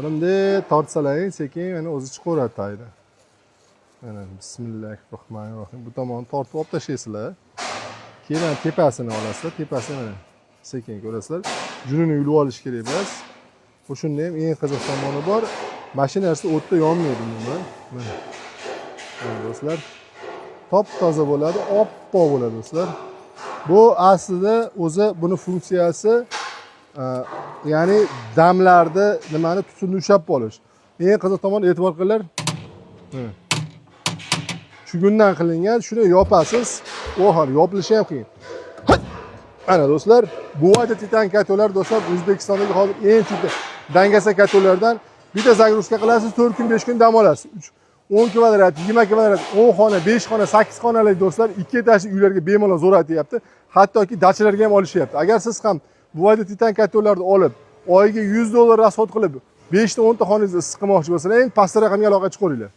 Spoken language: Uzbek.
Mana bunday tortsalaring, sekin mana o'zi chiqaveradi tagidan. Mana, bismillahi rohmanir rohim. Bu tomonni tortib olib tashlaysizlar. Keyin mana tepasini olasizlar. Tepasini mana sekin ko'rasizlar. Junini yulib olish kerak emas. O'shunda ham eng qiziq tomoni bor. Mana shu narsa o'tda yonmaydi umuman. Mana. Mana, do'stlar. Top toza bo'ladi, oppoq bo'ladi, do'stlar. Bu aslida o'zi buni funksiyasi ya'ni damlarni, nimani, tutunni ushlab qolish. Eng qiziq tomoni, e'tibor qilinglar. Mana. Chugundan qilingan, shuni yopasiz. Oha, yopilishi ham qiyin. Ana, do'stlar, Buvayda Titan котёл lar, do'stlar, O'zbekistondagi hozir eng chunki dangasa котёл lardan. Bitta загрузка qilasiz, 4 kun, 5 kun dam olasiz. 10 kvadrat, 20 kvadrat, 10 xona, 5 xona, 8 xonali, do'stlar, 2 etajli uylarga bemalol zo'r aytyapti. Hattoki dachalarga ham olishyapti. Agar siz ham Buvayda Titan котёл larni olib, oyiga 100 dollar расход qilib, 5 ta, 10 ta xonangizni issiq qilmoqchi bo'lsangiz, eng pastda raqamga aloqa chiqaveringlar.